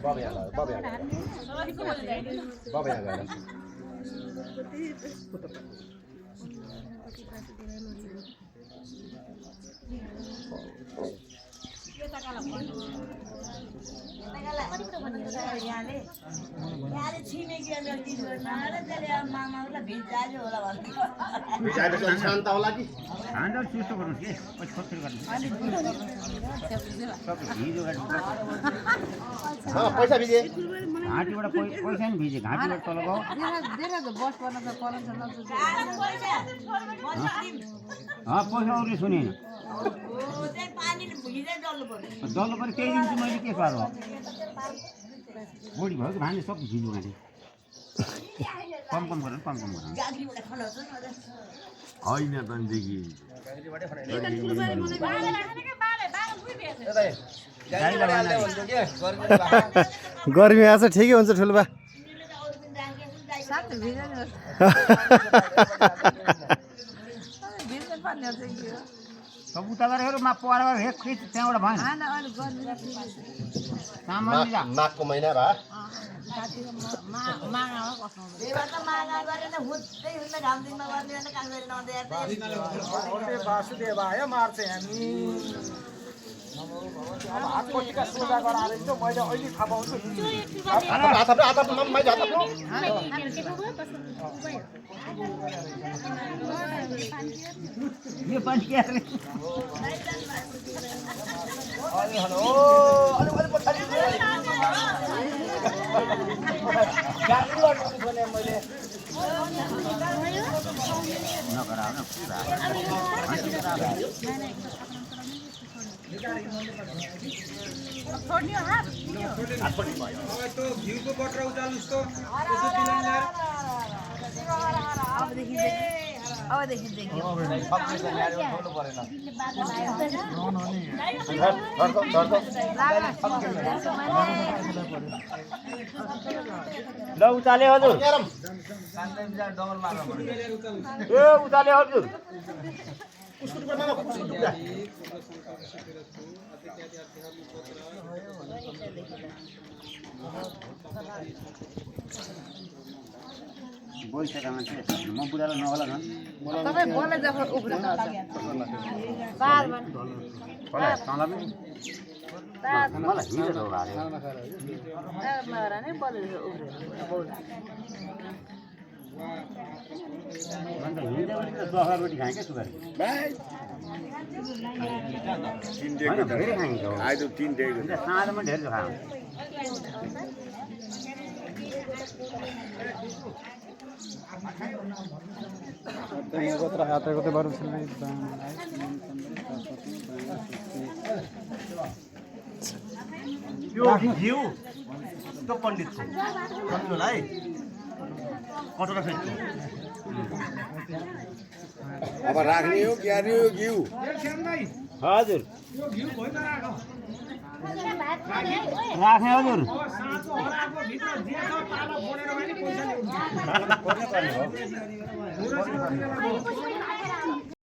बाबा यहाँ गएर शान्त होला कि हाँडल चुस्तो गर्नुहोस् कि पछि खोज्दै गर्नुहोस् पैसा भिजे घाँटीबाट पैसा नि भिजे घाँटीबाट तल गयो पैसा अरूले सुनेन डल्लो पनि केही दिन्छु मैले के पारो बोडी भयो कि भान्ने सब भिज्यो घाँटी कम गर होइन तदेखि गर्मी आएछ ठिकै हुन्छ ठुलबा सब उता गरेर मा परेर हेक खिच त्यहाँबाट भएन माघको महिना भए वासुदेवाय मार्छ हामी अब हातपट्टिका सोझा गराएर चाहिँ मैले अहिले थाहा पाउँछु यो पनि के अरे घिउको बटरा उचाल्नुहोस् त ल उचाले हजुर ए उचाले हजुर बोलिसकेको मान्छे म बुढालाई नहोला झन् मलाई हिँडेर दखरा रोटी खाएँ क्या सुगारी धेरै खाइन्छ साँझमा धेरै खायो यो घिउ त्यो पण्डितको है कटोरा फेरि अब राख्ने हो क्यारी हो घिउ हजुर राख्ने हजुर